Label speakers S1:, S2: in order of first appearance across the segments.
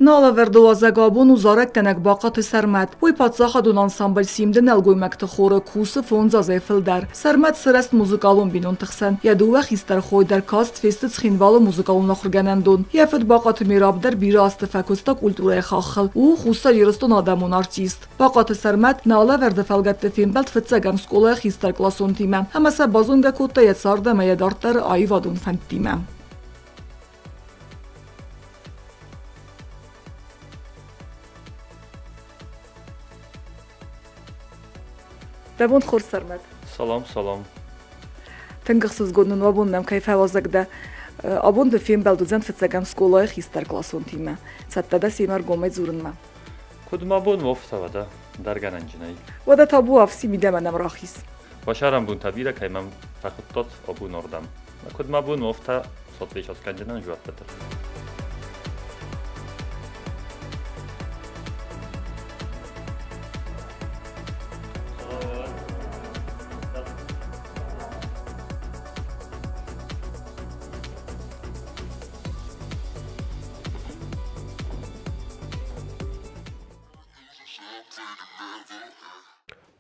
S1: Нӕ алӕвӕрды уазӕг абон у зарӕггӕнӕг Бахъаты Сӕрмӕт. Уый паддзахадон ансамбль «Симд-ы» нӕлгоймӕгты хоры кусы 5 азӕй фылдӕр. Сӕрмӕт сырӕзт музыкалон бинонты хсӕн. Йӕ дыууӕ хистӕр хойы дӕр каст фесты Цхинвалы музыкалон ахуыргӕнӕндон. Йӕ фыд Бахъаты Мераб дӕр бирӕ азты фӕкуыста культурӕйы хаххыл. У Хуссар Ирыстоны адӕмон артист. Бахъаты Сӕрмӕт нӕ алӕвӕрды фӕлгӕтты фембӕлд фыццӕгӕм скъолайы хистӕркъласонтимӕ ӕмӕ сӕ базонгӕ кодта йӕ цард ӕмӕ йӕ дарддӕры аивадон фӕндтимӕ. Дӕ бон хорз, Сӕрмӕт.
S2: Салам, салам.
S1: Тынг ӕхсызгон нын у, абон нӕм кӕй фӕуазӕг дӕ. Абон дын фембӕлд уыдзӕн фыццӕгӕм скъолайы хистӕркъласонтимӕ. Цӕттӕ дӕ семӕ ӕргомӕй дзурынмӕ?
S2: Куыд мӕ бон у, афтӕ уӕдӕ, дӕргӕнӕнджынӕй.
S1: Уӕдӕ табу афси, мидӕмӕ нӕм рахиз.
S2: Уӕ бунтӕ бирӕ кӕй мӕм фӕхуыдтат абон ардӕм. Куыд мӕ бон у, афтӕ соцвечер скӕнджынӕн жуӕппытӕ.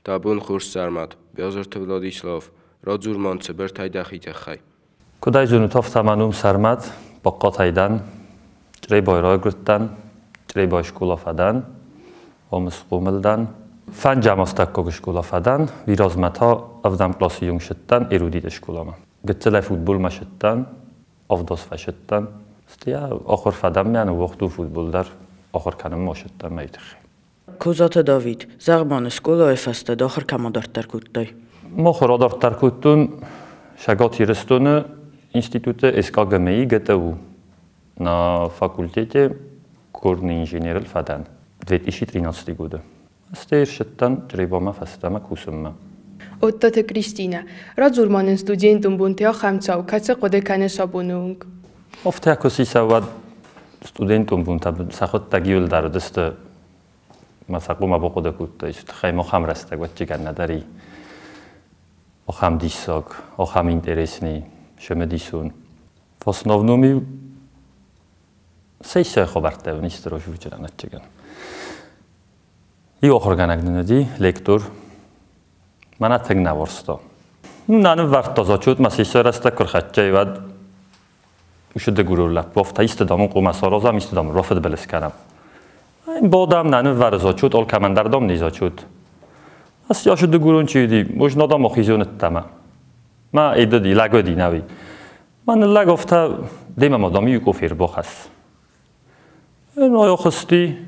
S3: Дӕ бон хорз, Сӕрмӕт. Биазырты Владислав. Радзур ма цыбыртӕй дӕхи тыххӕй.
S2: Куыд ӕй зонут, афтӕ мӕ ном Сӕрмӕт, Бахъатӕй дӕн, Чъребайы райгуырдтӕн, Чъребайы скъола фӕдӕн, ам схъомыл дӕн. Фӕнджӕм астӕуккаг скъола фӕдӕн, уый размӕ та ӕвдӕм къласы онг сыдтӕн Эрудиты скъоламӕ. Гыццылӕй футболмӕ сыдтӕн, 7 фӕсыдтӕн. Стӕй ахуыр фӕдӕн мӕ ныууагътон футбол дӕр, ахуыр кӕнынмӕ сыдтӕн мӕ тыххӕй.
S4: Козаты Давид, зӕгъ-ма нын, скъолайы фӕстӕ дӕ ахуыр кӕм адарддӕр кодтай?
S2: Махуыр адарддӕр кодтон Цӕгат Ирыстоны институты СКГМИ ГТУ на факультете горный инженерыл фӕдӕн 2013 годы. Стӕй ссыдтӕн Чъребамӕ фӕстӕмӕ кусынмӕ.
S5: Оттаты Кристинӕ, радзур ма нын студентон бонты ахӕм цау, кӕцы хъуыды кӕныс абоны онг?
S2: Афтӕ куы сиса, уӕд студентон бонтӕ сӕхуыдтӕг иуылдӕр уыдысты мӕ сӕ бахъуыды кодтой, тыххӕй ахӕм рӕстӕг уӕдчигӕн нӕдӕр и ахӕм диссаг, ахӕм интересный, цымыдисон. В основном сессия хабӕрттӕ министр журджынан ӕтчигӕн. Иу ахуыргӕнӕг нын уыди, лектор. Мӕнӕ тынг нӕ уарзта. Нӕ ныввӕрдта зачет, мӕ сессия рӕстӕг куы рхӕццӕ, уӕд уыцы лӕппу афтӕ исты дам хъуамӕ саразӕм, исты дам рафыдбылыз кӕнӕм. Бодам нӕ ныввӕры зачет, алкӕмӕн дӕр дам не зачет. Аз яшы дыгурон чи уыди, можно дам охизон ӕддӕмӕ. Мӕ эдыди, лӕг уыди нӕуи. Мӕ ныллӕг афтӕ демӕ ма дам иу къофе ӕрбахӕсс. Охызти,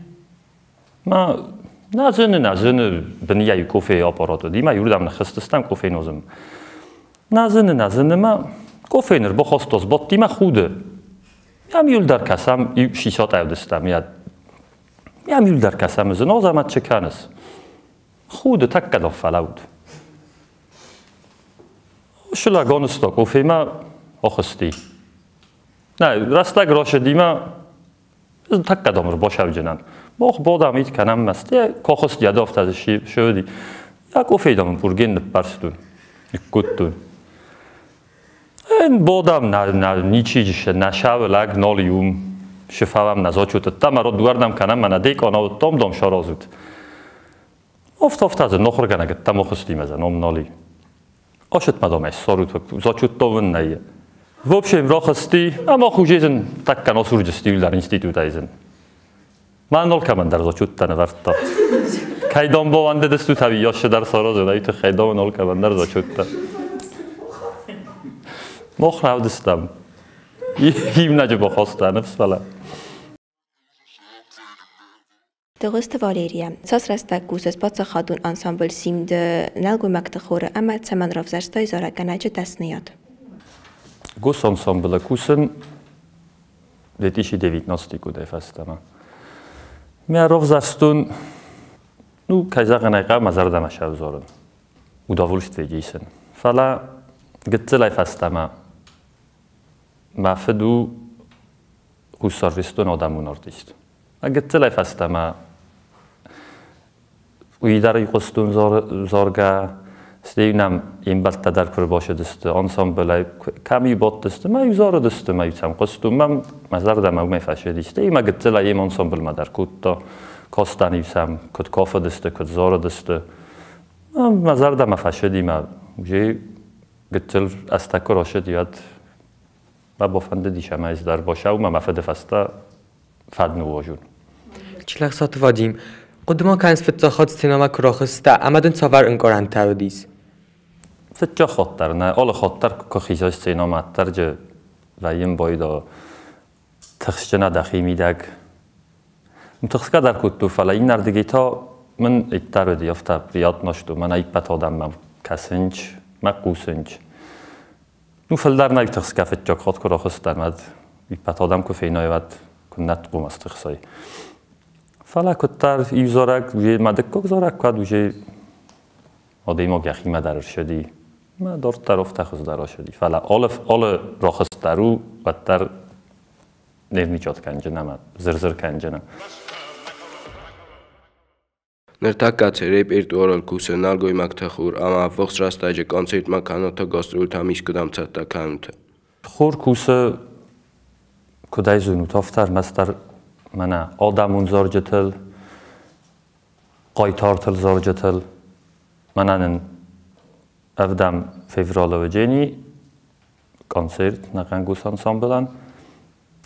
S2: мӕ нӕ зыны, нӕ зыны, бынийӕ иу къофейы аппарат уыди, мӕ иуырдӕм ныххызтыстӕм къофе нозын. Нӕ зыны, нӕ зыны, мӕ къофе ныр бахаста, сбадти мӕ худы. Ам иуылдӕр кӕсӕм, иу сисат ӕвдыстам, ам иуылдӕр кӕсӕм, зын ӕмӕ чи кӕныс. Худы тӕккӕ дӕр фӕлӕуд. Сылӕг анызта къофемӕ, ахызти. Нӕ, рӕстӕг рацыди мӕ тӕккӕ дӕр басӕвджынӕн. Мах бадӕм ит кӕнӕм мӕ стӕй кохызти ӕд афтӕ сыуыди. Йӕ къофейы дам ын пурген ныппӕрстон, ныккодтон. Бадӕм нӕ, нӕ, ничи нӕ сӕвы лӕг нал и уым. Сыфӕлӕм нӕ зачет ӕддӕмӕ дыууӕрдӕм кӕнӕм мӕ нӕ декъана уыдтам дам саразут. Афтӕ дзы нохыргӕнӕг ӕддӕмӕ хызти мӕ дзы ном нал и. Ашыт ма дам ӕй ссарут, зачет нӕй. В общем, рахызти, ӕмӕ хузезын тӕккӕ насурджысты иуылдӕр институтӕй зын. Мӕ нал кӕмӕн дӕр зачеттӕ нывӕрдта. Кӕй дам бауӕндыдыстут ӕви яссы дӕр саразын, ай тыххӕй дам нал кӕмӕн дӕр зачеттӕ. Мах равдыстам. Иунӕджы бахаста ныфс, фӕлӕ.
S6: Дыгъуызты Валерия, цас рӕстӕг кусыс паддзахадон ансамбль «Симд-ы» нӕлгоймӕгты хоры ӕмӕ цӕмӕн равзӕрстай зарӕггӕнӕджы дӕсныйад?
S2: Госансамблы кусын 2019 годӕй фӕстӕмӕ. Мӕ равзӕрстон, ну, кӕй зӕгъын ӕй хъӕуы, мӕ зӕрдӕмӕ сӕвзарын. Удовольствие исын. Фӕлӕ гыццылӕй фӕстӕмӕ мӕ фыд у Хуссар Ирыстоны адӕмон артист. Гыццылӕй фӕстӕмӕ уый дӕр хъуыстон заргӕ, Стӕй нӕм ӕмбӕлттӕ дӕр куы ӕрбацыдысты ансамблӕй, кӕм-иу бадтысты, ма-иу зарыдысты, ма-иу сӕм хъуыстон, мӕ зӕрдӕмӕ уымӕй фӕцыди. Стӕй мӕ гыццылӕй йе ансамблмӕ дӕр кодта, кастӕн-иу сӕм, куыд кафыдысты, куыд зарыдысты. Мӕ зӕрдӕмӕ фӕцыди, мӕ уже гыццыл азтӕ куы рацыди, уӕд мӕ бафӕндыдис ӕмӕ ӕз дӕр бацӕуын мӕ фыды фӕстӕ фӕд ныууазон.
S7: Чилӕхсаты Вадим, хъуыды ма кӕныс фыццаг хатт сценӕмӕ куы рахызтӕ ӕмӕ дын цавӕр ӕнкъарӕнтӕ уыдис?
S2: Фыццаг хатт дӕр нӕ, алы хатт дӕр куы хизай сценӕмӕ, дӕр вӕййын байдаа тыхсджын дӕхи мидӕг. Тыхсгӕ дӕр кодтон, фӕлӕ иннӕрдыгӕй та мын иттӕр уыди афтӕ приятно, что мӕнӕ иппӕт адӕммӕ кӕсынч, мӕ хъусынч. Ну, фылдӕр нӕ тыхсгӕ фыццаг хатт куы рахызтӕн, уӕд иппӕт адӕм куы феной, уӕд куыннӕ хъуамӕ стыхсой. Фӕлӕ куыддӕр иу зарӕг, уже мӕ дыккаг зарӕг куы уыд, уже адӕймаг йӕхимӕ дӕр ӕрсыди. Мӕ дарддӕр афтӕ хуыздӕр ацыди. Фӕлӕ алы рахызт дӕр у, уӕддӕр нервничать кӕнджын ӕмӕ зыр-зыр кӕнджын.
S3: Ныртӕккӕ репертуарыл кусы нӕлгоймӕгты хор ӕмӕ ӕввахс рӕстӕджы концертмӕ кӕнӕ та гастрольтӕм искуыдӕм цӕттӕ кӕнут.
S2: Хор кусы, куыд ӕй зонут, афтӕ ӕрмӕстдӕр мӕнӕ адӕмон зарджытыл, хъайтартыл зарджытыл. Мӕнӕ нын 7 февралы уыджени концерт нӕхъӕн гус ансамблӕн.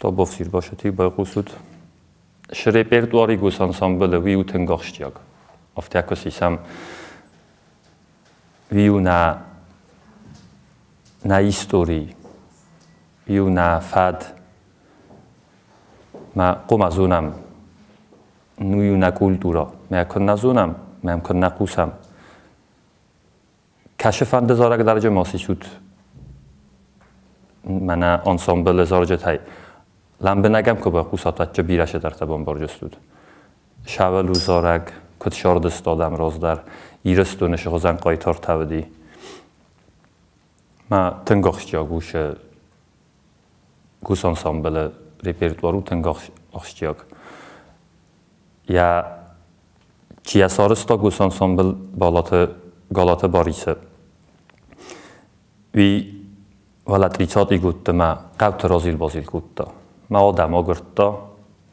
S2: То бафсир башати байхъусут. Шы репертуари гус ансамблы уый у тынг ахсджиаг. Афтӕ куы сисӕм, уый у нӕ истори, уый у нӕ фӕд. Мӕ хъуамӕ зонӕм, уый у нӕ культурӕ. Мӕ куы нӕ зонӕм, мӕм куы нӕ хъусӕм. Кӕсы фӕнды зарӕг дӕр ма сисут мӕнӕ ансамблы зарджытӕй. Лӕмбынӕг ӕм куы байхъусат, уӕд бирӕ цыдӕртӕ бамбардзыстут. Савел у зарӕг, куыд сардысты адӕм раздӕр, Ирыстоны сыгъуызӕн хъайтартӕ уыди. Мӕ тынг ахсджиаг у гус ансамблы репертуар у тынг ахсджиаг. Йӕ чи йӕ сарӕзта гус ансамбль Балаты Галаты Барисы. Уый уӕлӕ тридцатый годты мӕ хъӕуты разил-базил кодта. Мӕ адӕм агуырдта,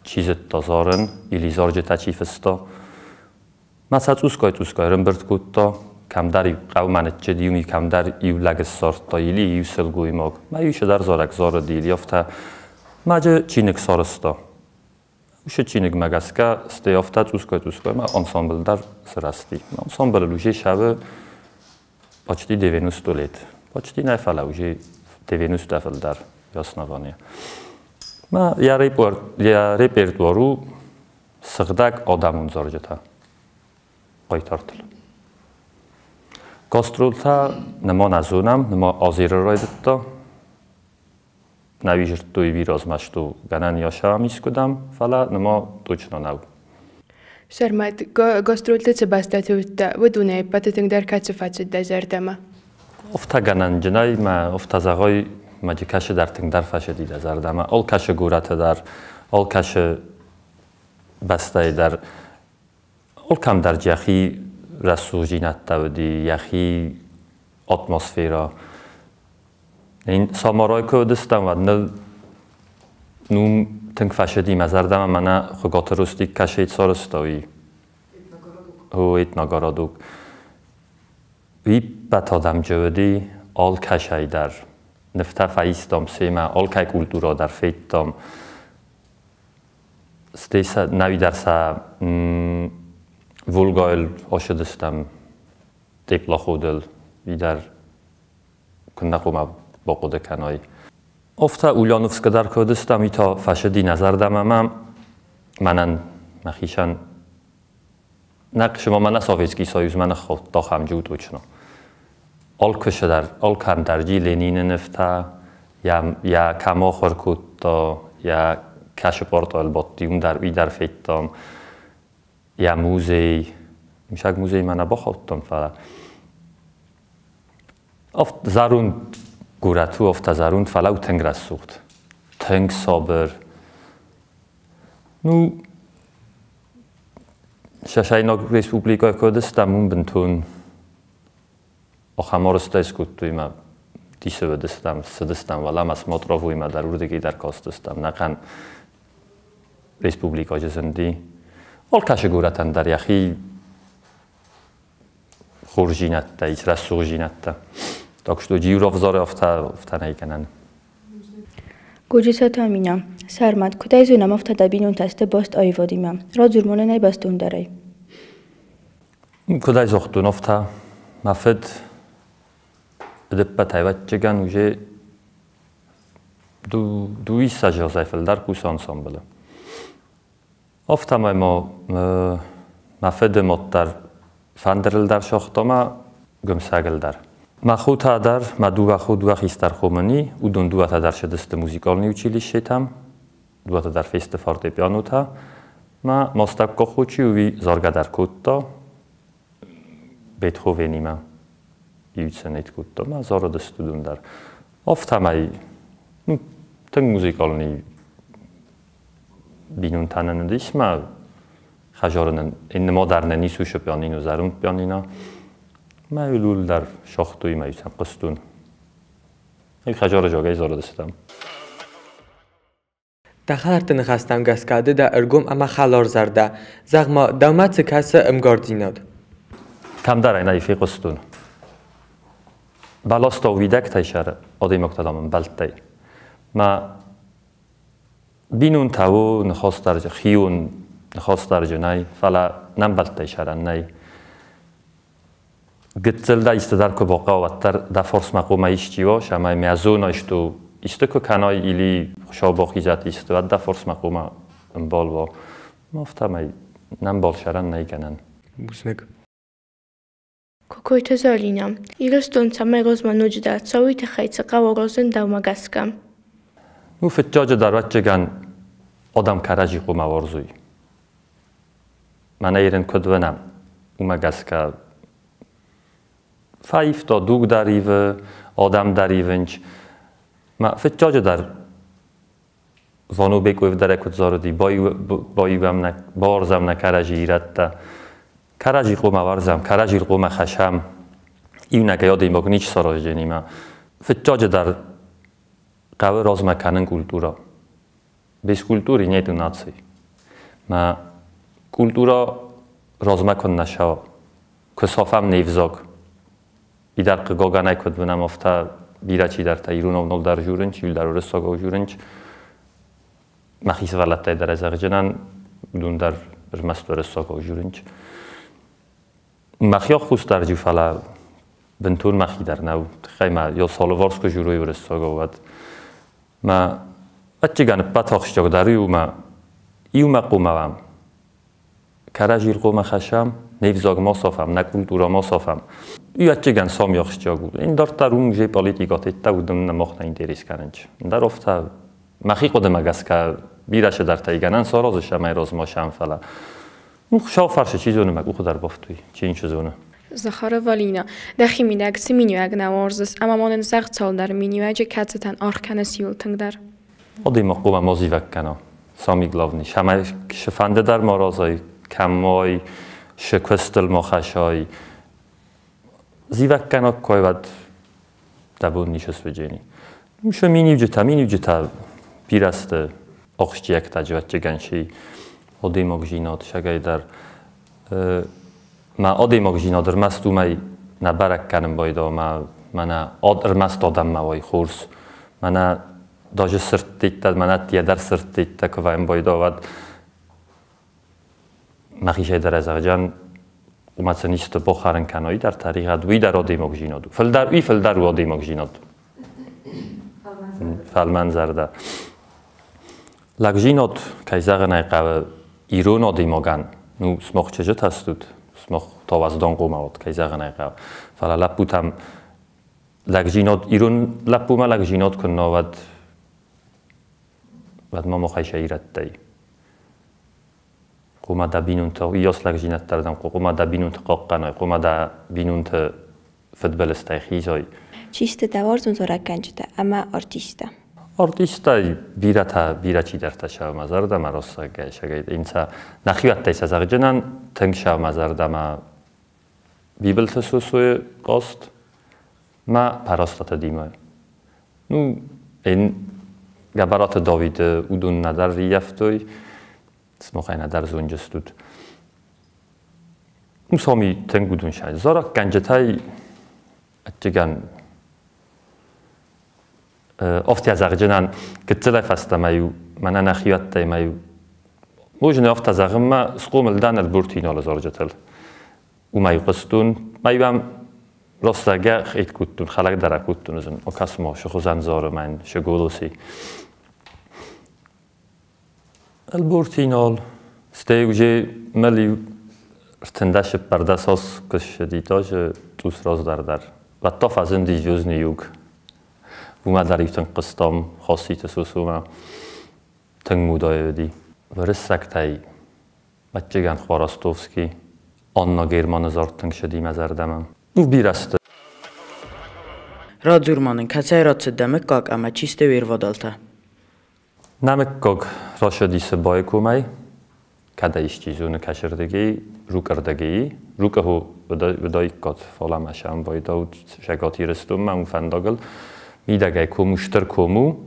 S2: чи зыдта зарын, или зарджытӕ чи фыста. Мӕ сӕ цъусгай-цъусгай ӕрӕмбырд кодта, кӕмдӕр иу хъӕумӕ ныццыди, уым кӕмдӕр иу лӕг ссардта, или иу сылгоймаг. Мӕ иу цыдӕр зарӕг зарыди, или афтӕ мӕ чиныг сарӕзта. Уыцы чиныгмӕ гӕсгӕ стӕй афтӕ цъусгай-цъусгай мӕ ансамбль дӕр сырӕзти. Ансамблыл уже сӕвы почти 90 лет. Почти нӕ, фӕлӕ уже 90 фылдӕр основание. Мӕ йӕ репертуар у сыгъдӕг адӕмон зарджытӕ хъайтартыл. Гастролтӕ нырма нӕ зонӕм, нырма азеры райдыдта. Нӕ зыдтой размӕ, что гӕнӕн ис искуыдӕм, фӕлӕ нырма точно нӕу.
S5: Сӕрмӕт, гастролты цы бӕстӕты уыдтӕ, уыдонӕй ӕппӕты тынгдӕр кӕцы фӕцыд дӕ зӕрдӕмӕ?
S2: Афтӕ гӕнӕнджынӕй мӕ афтӕ зӕгъой, мӕ кӕсы дӕр тынгдӕр фӕцыди дӕ зӕрдӕмӕ. Алкӕцы горӕты дӕр, алкӕцы бӕстӕйы дӕр, алкӕм дӕр йӕхи рӕсугъддзинӕдтӕ уыди, йӕхи атмосферӕ. Самарайы куы уыдыстӕм, уӕд ныл нум тынг фӕцыди мӕ зӕрдӕмӕ мӕнӕ Хуыгаты Рустик кӕсӕй сарӕзта, уый. О, этногородок. Уый ӕппӕт адӕмджы уыди алкӕсӕй дӕр. Нывтӕ фӕистам семӕ, алкӕй культурӕ дӕр федтам. Стӕй нӕуи дӕр сӕ Волгайыл ацыдыстӕм теплоходыл, уый дӕр куыннӕ хъуамӕ бахъуыды кӕной. Афтӕ Ульяновскы дӕр куы уыдыстӕм, уый та фӕцыди нӕ зӕрдӕмӕ мӕ мӕнӕн мӕхицӕн. Нӕ цыма мӕнӕ Советский Союзмӕ ныххаудта ахӕм точно. Алкуысы дӕр, алкӕм дӕр Ленины нывтӕ, йӕ кӕм ахуыр кодта, йӕ кӕсы портал бадти, уым дӕр уый дӕр федтам. Йӕ музей, мисаг музеймӕ нӕ бахаудтам, фӕлӕ зӕронд горӕт у, афтӕ зӕронд, фӕлӕ у тынг рӕсугъд, тынг сабыр. Ну, Цӕцӕйнаг республикӕйы куы уыдыстӕм, уым бынтон Ахӕм арӕзтӕй скодтой ма дисы уыдыстӕм, цыдыстӕм уӕлӕмӕ Смотровоймӕ дӕр, уырдыгӕй дӕр кастыстӕм. Нӕхъӕн республикӕйы зынди. Алкӕцы горӕтӕн дӕр йӕхи хорздзинӕдтӕ ис, рӕсугъддзинӕдтӕ. Так что иу равзары афтӕ нӕй гӕнӕн.
S5: Годжысаты Аминӕ. Сӕрмӕт, куыд ӕй зонӕм, афтӕ дӕ бинонтӕ сты баст аивадимӕ. Радзур ма нын ӕй бӕстондӕрӕй.
S2: Куыд ӕй загътон, афтӕ мӕ фыд ӕдӕппӕт ӕвӕццӕгӕн уже дыууиссӕдз азӕй фылдӕр кусы ансамблы. Афтӕмӕй ма мӕ фыды мад дӕр фӕндырыл дӕр сагъта мӕ гуымсӕгыл дӕр. Мӕ хотӕ дӕр, мӕ дыууӕ хо, дыууӕ хистӕр хо мын и, уыдон дыууӕтӕ дӕр цыдысты музыкалон училищетӕм, дыууӕтӕ дӕр фесты фортепианотӕ. Мӕ мастӕккаг хо чи у, уый заргӕ дӕр кодта Бетховенимӕ. Иу цӕнет кодта мӕ зарыдысты уыдон дӕр. Афтӕмӕй, ну, тынг музыкалон бинонтӕ нын уыдис мӕ хӕдзары нын иннӕ дӕр нӕ ницы усы пианино, зӕронд пианино. Мӕ улул дӕр сагътой мӕ сӕм хъуыстон. Хӕдзары зӕгъгӕ зарыдыстӕм.
S7: Дӕ хӕлӕртты ныхӕстӕм гӕсгӕ ды дӕ ӕргом ӕмӕ хӕларзӕрдӕ. Зӕгъ-ма, дӕумӕ цы кӕсы ӕмгардзинад?
S2: Кӕмдӕр ӕй нӕ фехъуыстон. Бӕлӕстӕ уидӕгтӕй сӕры адӕймӕгтӕ дам ӕмбӕлттӕй. Мӕ бинонтӕ у ныхасдарджы, хион ныхасдарджы нӕй, фӕлӕ нӕ ӕмбӕлттӕй сӕрӕн нӕй. Гыццыл дӕ исты дӕр куы бахъӕуа, уӕддӕр дӕ фарсмӕ хъуамӕ исчи уа, цӕмӕй мӕ зона исты, исты куы кӕнай или Хуыцау бахизӕд исты, уӕд дӕ фарсмӕ хъуамӕ ӕмбал уа. Афтӕмӕй нӕ ӕмбал сӕрӕн нӕй гӕнӕн.
S7: Бузныг.
S5: Кокойты Зӕлинӕ. Ирыстон цӕмӕй размӕ ноджыдӕр цӕуы, уый тыххӕй цы хъӕуы аразын дӕумӕ гӕсгӕ?
S2: Ну, фыццаджыдӕр, ӕвӕццӕгӕн, адӕм кӕрӕдзи хъуамӕ уарзой. Мӕнӕ ирын куыд уынӕм, уымӕ гӕсгӕ фӕивта дуг дӕр ивы, адӕм дӕр ивынц. Мӕ фыццаджыдӕр Вано Бекоев дӕр куыд зарыди, баивӕм нӕ, бауарзӕм нӕ кӕрӕдзи ирӕттӕ. Кӕрӕдзи хъуамӕ уарзӕм, кӕрӕдзи хъуамӕ хӕссӕм. Иунӕгӕй адӕймаг ничи сараздзӕни. Фыццаджыдӕр хъӕуы размӕ кӕнын культурӕ. Без культуры нету нации. Мӕ культурӕ размӕ куы нӕ цӕуа, куы сафӕм не взаг. Идӕр хъыгагӕнӕй куыд уынӕм, афтӕ бирӕ чидӕртӕ иронау нал дӕр журынц, иу дӕр уырыссагау журынц. Мӕхи сывӕллӕттӕй дӕр зӕгъджынӕн, уыдон дӕр ӕрмӕст уырыссагау журынц. Мӕхи ӕххуыс дӕр фӕлӕ бынтон мӕхи дӕр нӕу. Тыххӕй мӕ йӕ алыварс куы журой уырыссагау, уӕд мӕ ӕвӕццӕгӕн ӕппӕт ахсджиагдӕр у мӕ иумӕ хъуамӕ уӕм. Кӕрӕдзийыл хъуамӕ хӕссӕм, не взаг ма сафӕм, нӕ культурӕ ма сафӕм. Ӕвӕццӕгӕн сами ахсджиаг у. Ӕндӕр уым уже политикӕ теттӕ, уыдон нӕ мах нӕ интерес кӕнынц. Ӕндӕр афтӕ мӕхи хъуыдымӕ гӕсгӕ бирӕ цыдӕртӕ гӕнӕн саразыс ӕмӕ размӕ сӕм, фӕлӕ ну, Хуыцау фарсы, чи зоны, мӕ къухы дӕр бафтуй, чи ничи зоны.
S5: Захарова Алина. Дӕхи мидӕг цы миниуӕг нӕ уарзыс ӕмӕ ма нын зӕгъ цалдӕр миниуӕджы, кӕцытӕн аргъ кӕныс иуыл тынгдӕр?
S2: Адӕймаг хъуамӕ ма зивӕг кӕна. Самый главный. Цӕмӕй цы дӕр ма аразай, кӕм уай, цы куыстыл ма хӕссай. Зивӕг кӕнаг куы уӕд дӕ бон ницы суыдзӕни. Цы миниуджытӕ бирӕ сты ахсджиӕгтӕ, ӕвӕццӕгӕн, си адӕймагдзинад сагӕй дӕр. Мӕ адӕймагдзинад ӕрмӕст уымӕй нӕ бӕрӕг кӕнын байдайы, мӕ мӕнӕ ӕрмӕст адӕммӕ уай хорз. Мӕнӕ даже сырдтиттӕ, мӕнӕ дӕр сырдтиттӕ куы вӕййын байдайы, уӕд мӕхицӕй дӕр зӕгъджан, уымӕ сын исты бахӕрын кӕной дӕр тӕригъӕд, уый дӕр адӕймагдзинад у. Фылдӕр, уый фылдӕр у адӕймагдзинад. Фӕлмӕн зӕрдӕ. Лӕгдзинад, кӕй зӕгъын ӕй хъӕуы, ирон адӕймагӕн, ну, сымах чызджытӕ стут, сымах та уӕздан хъуамӕ уат, кӕй зӕгъын ӕй хъӕуы. Фӕлӕ лӕппутӕм лӕгдзинад, ирон лӕппумӕ лӕгдзинад куы нӕ уӕд, уӕд ма махӕй сӕ ирӕттӕй. Хъуамӕ дӕ бинонты, уыйас лӕгдзинӕдтӕ дӕм хъуамӕ дӕ бинонты хъахъхъӕнай, хъуамӕ дӕ бинонты фыдбылызтӕй хизой.
S6: Чи сты дӕ уарзон зарӕггӕнджытӕ ӕмӕ артисттӕ?
S2: Артисттӕй бирӕтӕ, бирӕ чидӕртӕ сӕумӕ зӕрдӕмӕ россагӕй, сагӕй инца нӕхиуӕттӕй сӕ зӕгъджынӕн тынг сӕумӕ зӕрдӕмӕ Бибылты Сусойы хъазт. Ма Пӕрӕстаты Димӕ. Ну, эн Гӕбӕраты Давиды уыдон нӕдӕр риййӕфтой, сымахӕй нӕдӕр зонджыстут. Ну, сами тынг уыдон сӕ зарӕггӕнджытӕй ӕддегӕн афтӕ зӕгъджынӕн гыццылӕй фӕстӕмӕ-иу мӕнӕ нӕхиуӕттӕй ма-иу ноджы афтӕ зӕгъынмӕ схъомыл дӕн Ӕлборты Иналы зарджытыл. Уымӕй хъуыстон, ма-иу ӕм рӕстӕгӕ хид кодтон, хӕлӕг дӕр акодтон ӕз ын, окӕс-ма, шы хуызӕн зары мӕн, шы голоси. Ӕлборты Инал, стӕй уже мыл-иу 13 аз куы ссыди, тоже цъус раздӕр дӕр. Уӕд та фӕзынди Звездный юг. Уымӕ дӕр-иу тынг хъуыстам Хоситы Сусумӕ. Тынг мудайы уыди. Уырыссӕгтӕй ӕддегӕн Хваростовский, Анна Германы зард тынг ссыди мӕ зӕрдӕмӕ. Ну, бирӕ сты.
S4: Радзур ма нын, кӕцӕй рацыд дӕ мыггаг ӕмӕ чи сты уе рвадӕлтӕ?
S2: Нӕ мыггаг рацыди Сыбайы комӕй, кӕд ӕй исчи зоны кӕсырдыгӕй, Рукъырдыгӕй. Рукъы уыдаиккат, фӕлӕ ма сӕм байдауд Цӕгат Ирыстонмӕ у фӕндагыл. Мидӕгӕй ком у стыр ком у.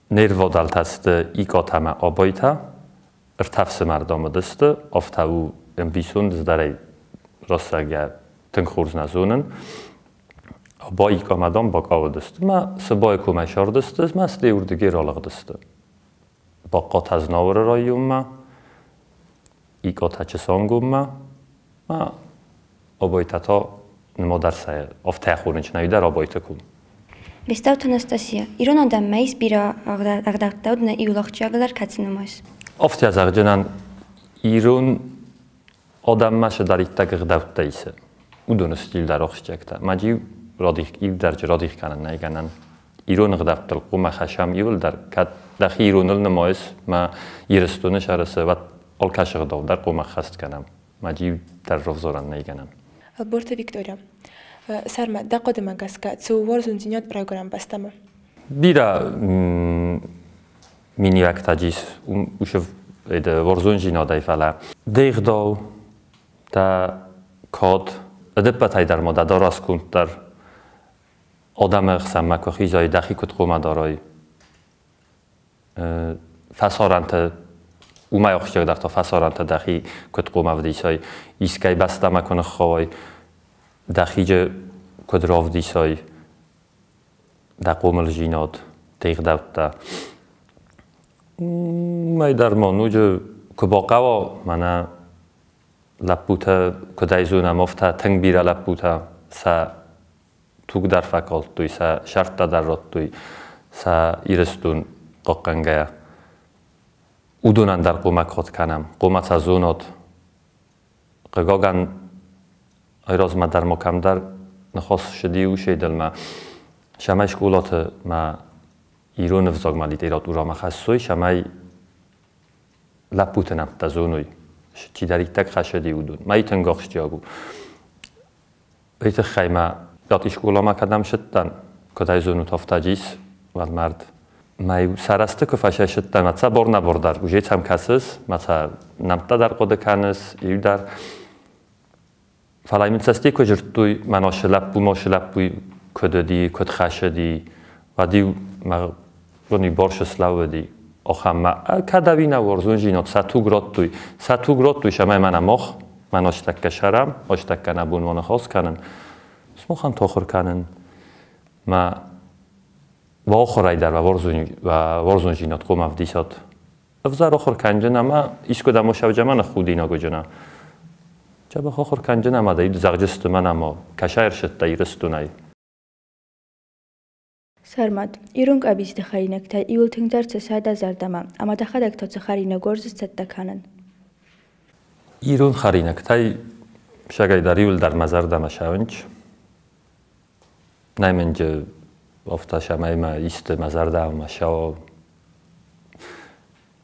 S2: Не рвадӕлтӕ сты Икъат ӕмӕ Абайтӕ. Ӕртӕ фсымӕр дам уыдысты, афтӕ у ӕмбисонд, ӕз рӕстӕг тынг хорз нӕ зонын. Абай ӕмӕ дам бакъауыдысты мӕ Сыбайы комӕй сардысты, мӕ стӕй уырдыгӕй ралыгъдысты. Бахъатӕ Знауыры районмӕ, Икъатӕ Чысангоммӕ, мӕ Абайтӕ та нымадӕр сӕ афтӕ хонынц нӕ дӕр Абайты ком.
S6: Бестауты Анастасия, ирон адӕммӕ ис бирӕ ӕгъдӕуттӕ, уыдонӕй иуыл ахсджиагдӕр кӕцы нымайыс?
S2: Афтӕ зӕгъджынӕн, ирон адӕммӕ цыдӕриддӕр ӕгъдӕуттӕ исы, уыдоны стиль дӕр ахсджиӕгтӕ. Мӕ иу дӕр радих кӕнын нӕй гӕнӕн. Ирон ӕгъдӕуттыл хъуамӕ хӕссӕм иуылдӕр, кӕд дӕхи ироныл нымайыс, мӕ Ирыстоны сӕрысы, уӕд алкӕцы ӕгъдау дӕр хъуамӕ ӕххӕст кӕнӕм. Мӕ иу дӕр равзарӕн нӕй гӕнӕн.
S5: Ӕлборты Виктория. Сӕрмӕт, дӕ хъуыдымӕ гӕсгӕ, цы у уарзондзинад райгуырӕн бӕстӕмӕ?
S2: Бирӕ миниуӕгтӕ ис уыцы уарзондзинадӕй, фӕлӕ де гъдау, дӕ кад, ӕдӕппӕтӕй дӕр ма дӕ дарӕсгонд дӕр адӕмы ӕхсӕнмӕ куы хизай, дӕхи куыд хъуамӕ дарай. Фӕсарӕнты уымӕй ахсджиагдӕр та фӕсарӕнты дӕхи куыд хъуамӕ ӕвдисай, искӕй бӕстӕмӕ куы ныххауай, дӕхиджы куыд равдисай, дӕ хъомылдзинад, де гъдӕуттӕ. Уымӕй дӕр ма ноджы куы бахъӕуа, мӕнӕ лӕппутӕ куыдӕй зонӕм, афтӕ тынг бирӕ лӕппутӕ сӕ туг дӕр фӕкалдтой, сӕ сӕрттӕ дӕр радтой сӕ Ирыстон хъахъхъӕнгӕйӕ. Уыдонӕн дӕр хъуамӕ кад кӕнӕм, хъуамӕ сӕ зонат. Хъыгагӕн, айразмӕ дӕр ма кӕмдӕр ныхас ссыди усейдылмӕ, цӕмӕй скъолаты ма ирон ӕвзагмӕ литературӕмӕ хӕссой, цӕмӕй лӕппуты нӕмттӕ зоной, чидӕриддӕр хӕссыди, уыдон. Мӕ тынг ахсджиаг у. Уый тыххӕй ма Гати скъоламӕ кӕдӕм ссыдтӕн, куыд ӕй зонут, афтӕ ис уӕлмӕрд. Мӕ сӕрӕзты куы фӕсӕссыдтӕн, мӕ цӕ бор-нӕбор дӕр уже сӕм кӕсыс, мӕ цӕ нӕмттӕ дӕр хъуыды кӕныс, иу дӕр. Фӕлӕ мын цӕсти куы зыдтой, мӕ носы лӕппу, мосы лӕппу куыд уыди, куыд хӕссыди, уӕд-иу мӕ гони борсы слӕууыди. Ахӕм мӕ кӕд ӕви нӕ уарзондзинад сӕ туг радтой. Сӕ туг радтой, цӕмӕй мӕнӕ мах, мӕн астӕккӕ сӕрӕм, астӕккӕ нӕ бон ма ныхас кӕнын. Сымахӕн тохыр кӕнын. Мӕ ахуырӕй дӕр уарзондзинад хъуамӕ ӕвдисат. Ӕвзӕр ахуыр кӕнджын ӕмӕ искуыдӕм осӕвджӕмӕ ныххудинаг уыджынӕ. Дзӕбӕх ахуыр кӕнджын ӕмӕ дӕ зӕгъджысты мӕн ӕмӕ кӕсай ӕрсыдтӕ Ирыстонӕй.
S8: Сӕрмӕт, ирон къӕбицты хӕринӕгтӕй иуыл тынгдӕр цы цӕй дӕ зӕрдӕмӕ, ӕмӕ дӕхӕдӕг та цы хӕринаг уарзыс цӕттӕ кӕнын?
S2: Ирон хӕринӕгтӕй сагӕй дӕр иуылдӕр мӕ зӕрдӕмӕ цӕуынц. Нӕй мын афтӕ цӕмӕй мӕ исты мӕ зӕрдӕмӕ цӕуа.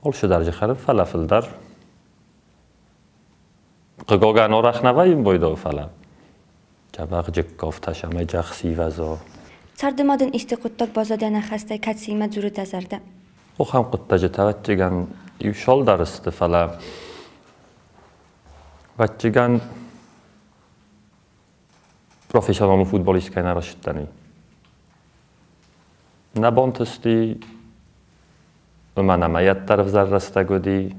S2: Алцыдӕр дзы хӕрын, фӕлӕ фылдӕр. Хъыгагӕн арӕх нӕ вӕййын бойдау, фӕлӕ дзӕбӕх джыкк афтӕ цӕмӕй зӕхх сивӕза.
S6: Царды ма дын исты хъуыддаг баззад ӕнӕххӕстӕй, кӕцыимӕ дзуры дӕ зӕрдӕ?
S2: Ахӕм хъуыддаджытӕ ӕвӕццӕгӕн иу цалдӕр сты, фӕлӕ ӕвӕццӕгӕн Профессионалон футболист кӕй нӕ ращыдтӕн, уый. Нӕ бантысти, уымӕн ӕмӕ йӕддӕр ӕвзӕр рӕстӕг уыди.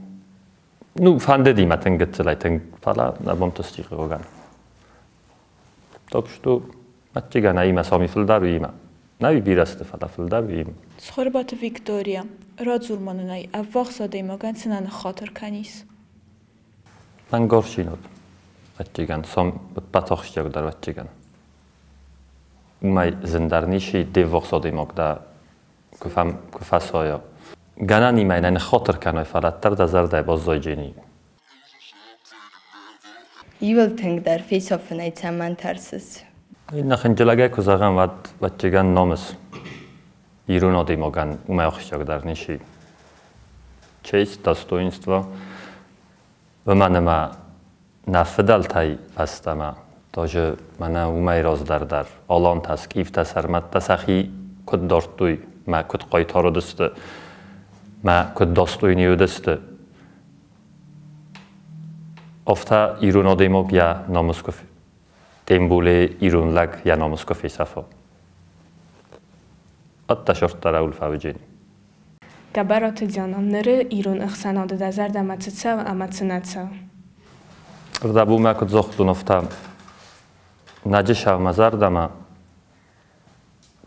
S2: Ну, фӕндыди мӕ тынг гыццылӕй тынг, фӕлӕ нӕ бантысти хъыгагӕн. Так что ӕццӕгӕн имӕ сами фылдӕр уыимӕ. Нӕ уый бирӕ сты, фӕлӕ фылдӕр уыимӕ.
S9: Цхуырбаты Виктория, радзур ма нын ӕй, ӕввахс адӕймагӕн цы нӕ ныххатыр кӕнис?
S2: Мӕнгорсинод, ӕццӕгӕн, сом ӕппӕт ахсджиагдӕр ӕццӕгӕн. Уымӕй зындӕр ницы де ввахс адӕймаг дӕ куы фӕсайа. Гӕнӕн имӕ нӕ ныххатыр кӕной, фӕлӕ дӕр дӕ зӕрдӕйы баззайджени.
S10: Иууыл тынгдӕр фесӕфынӕй цӕмӕн тӕрсыс?
S2: Иннӕ хынджылӕгӕй куы зӕгъӕм, уӕд ӕццӕгӕн намыс. Ирон адӕймагӕн уымӕй ахсджиагдӕр ницы. Честь, достоинство. Уымӕн ӕмӕ нӕ фыдӕлтӕй фӕстӕмӕ даже мӕнӕ уымӕй раздӕр дӕр алантӕ, скъифтӕ, сӕрмӕттӕ сӕхи куыд дардтой, мӕ куыд хъайтар уыдысты, мӕ куыд достойный уыдысты. Афтӕ ирон адӕймаг йӕ намыс куы тем более ирон лӕг йӕ намыс куы фесафа. Ӕддӕ сырдтӕ раулфӕвджени.
S5: Гӕбӕраты Диана, ныры ирон ӕхсӕнады дӕ зӕрдӕмӕ цы цӕуы ӕмӕ цы нӕ цӕуы?
S2: Рдӕбумӕ куыд загътон, афтӕ нӕджы мӕ зӕрдӕмӕ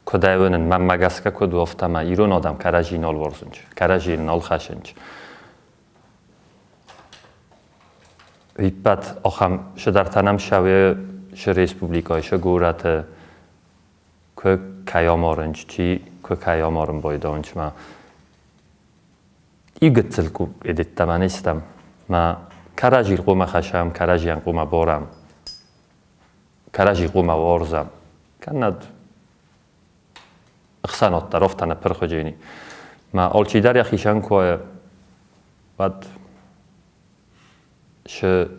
S2: куыд ӕвӕнын, мӕнмӕ гӕсгӕ куыд у, афтӕ мӕ ирон адӕм кӕрӕдзи нал уарзынц, кӕрӕдзийыл нал хӕсынц. Иппӕт ахӕм цыдӕртӕ нӕм цӕуы шы республикӕйы, шы горӕты, куы кӕй амарынц, чи куы кӕй амарын байдайынц мӕ. Иу гыццыл едеттӕмӕ не стӕм, мӕ кӕрӕдзийыл хъуамӕ хӕссӕм, кӕрӕдзийӕн хъуамӕ барӕм, кӕрӕдзи хъуамӕ уарзӕм. Кӕннӕд ӕхсӕнад дӕр афтӕ нӕ пырх уыджени. Мӕ алчидӕр йӕхицӕн куы уӕд шы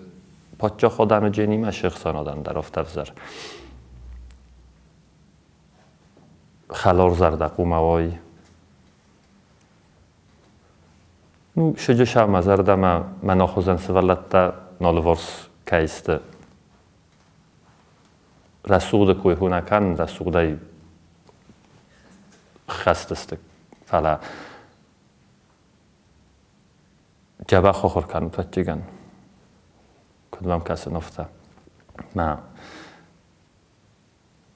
S2: паддзахадӕн уыджени мӕ шы ӕхсӕнадӕн дӕр афтӕ ӕвзӕр. Хӕларзӕрдӕ хъуамӕ уай. Ну, сыджы мӕ зӕрдӕмӕ мӕн ахуызӕн сывӕллӕттӕ налыварс кӕй сты. Рӕсугъды кой хо нӕ кӕнын, рӕсугъдӕй хӕст сты, фӕлӕ дзӕбӕх ахуыр кӕнут ӕццӕгӕн. Куыд мӕм кӕсын, афтӕ. Мӕ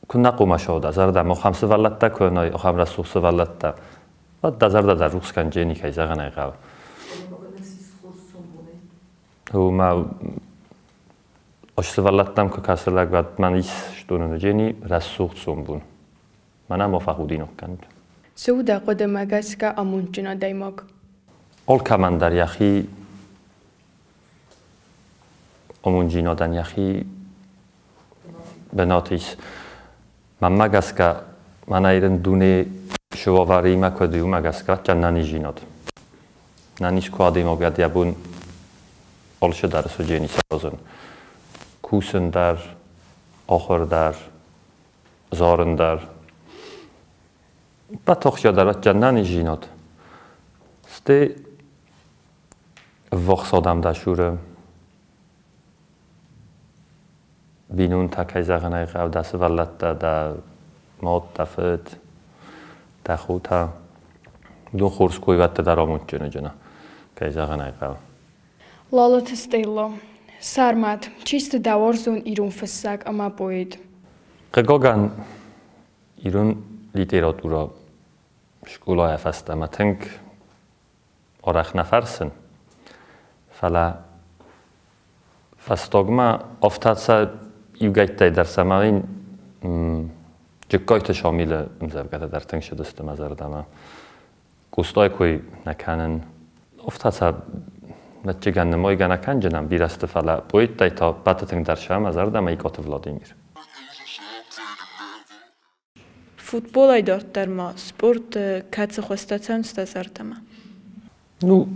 S2: куы нӕ хъуамӕ сӕ дӕ зӕрдӕ, ахӕм сывӕллӕттӕ куы нӕй, ахӕм рӕсугъд сывӕллӕттӕ, уӕд дӕ зӕрдӕ дӕр рухс кӕнджени, кӕй зӕгъын ӕй хъӕуы. Мӕ сывӕллӕттӕм куы кӕсы лӕг, уӕд мӕн ис стонын уыджени рӕсугъд сомбон. Мӕнӕ ма фӕхудинаг кӕнут.
S5: Цы у дӕ хъуыдымӕ гӕсгӕ амондджын адӕймаг?
S2: Алкӕмӕн дӕр йӕхи амондджинадӕн йӕхи бынат ис. Мӕнмӕ гӕсгӕ, мӕнӕ ирын дуне сываваримӕ куыд уымӕ гӕсгӕ ӕнӕниздзинад. Нӕниз куы адӕймаг уӕд йӕ бон алцыдӕр суыджени саразын. Кусын дӕр, ахуыр дӕр, зарын дӕр. Бӕт ахсджиагдӕр ӕнӕниздзинад. Стӕй ӕввахс адӕм дӕ цуры, бинонтӕ, кӕй зӕгъын ӕй хъӕуы, дӕ сывӕллӕттӕ, дӕ мад, дӕ фыд, дӕ хотӕ. Уыдон хорз кой уӕддӕр дӕр амондджын уыджына, кӕй зӕгъын ӕй хъӕуы.
S5: Лалыты Стелла. Сӕрмӕт, чи сты дӕ уарзон ирон фыссӕг ӕмӕ поэт?
S2: Хъыгагӕн, ирон литературӕ скъолайӕ фӕстӕмӕ тынг арӕх нӕ фӕрсын, фӕлӕ фӕстагмӕ афтӕ сӕ иугӕйттӕй дӕр цӕмӕй Джыккайты Шамилы ӕмдзӕвгӕтӕ дӕр тынг цыдысты мӕ зӕрдӕмӕ. Къостайы кой нӕ кӕнын. Афтӕ сӕ ӕццӕгӕн нымайгӕ нӕ кӕнджынӕн бирӕ сты, фӕлӕ поэттӕй та ӕппӕты тынгдӕр сӕ мӕ зӕрдӕмӕ Икъаты Владимир.
S9: Футболӕй дарддӕр ма спорты кӕцы хуызтӕ цӕуынц дӕ зӕрдӕмӕ?
S2: Ну,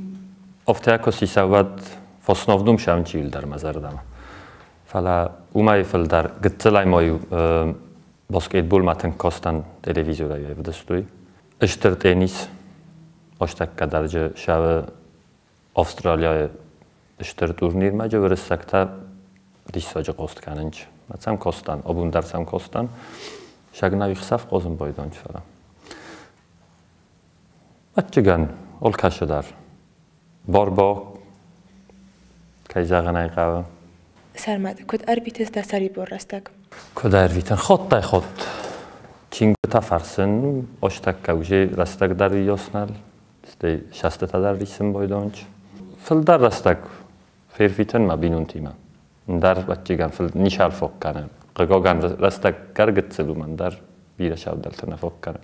S2: афтӕ куы сиса, уӕд в основном сӕм чилдӕр мӕ зӕрдӕмӕ. Фӕлӕ уымӕй фылдӕр гыццылӕй ма-иу баскетболмӕ тынг кастӕн телевизорӕй ӕвдыстой. Стыр теннис астӕккӕ дӕр сӕ Австралияйы стыр турнирмӕ уырыссӕгтӕ диссаджы хъост кӕнынц. Мацам костан, обундарцам костан. Შაგნავი ხსავ ყოზმ ბოიდონჩ ფარა. Ატჭიგან ოლქაშოდარ. Борბო кӕй зӕгъын ӕй хъӕуы.
S5: Сӕрмӕт, куыд ӕрвитыс дӕ сӕрибор рӕстӕг?
S2: Куыд ӕрвитын? Хоттӕй хот. Чингуытӕ фӕрсын, остӕккӕ уже рӕстӕг дӕр иоснал, стӕй сӕстытӕ дӕр рисын бойдонч. Фылдӕр рӕстӕг фервитын мӕ бинонтимӕ. Ндӕр ӕвӕццӕгӕн ничал фог кӕны. Хъыгагӕн рӕстӕг гӕргыццыл уымӕн дӕр бирӕ сӕвдӕлтӕ нӕ фог кӕны.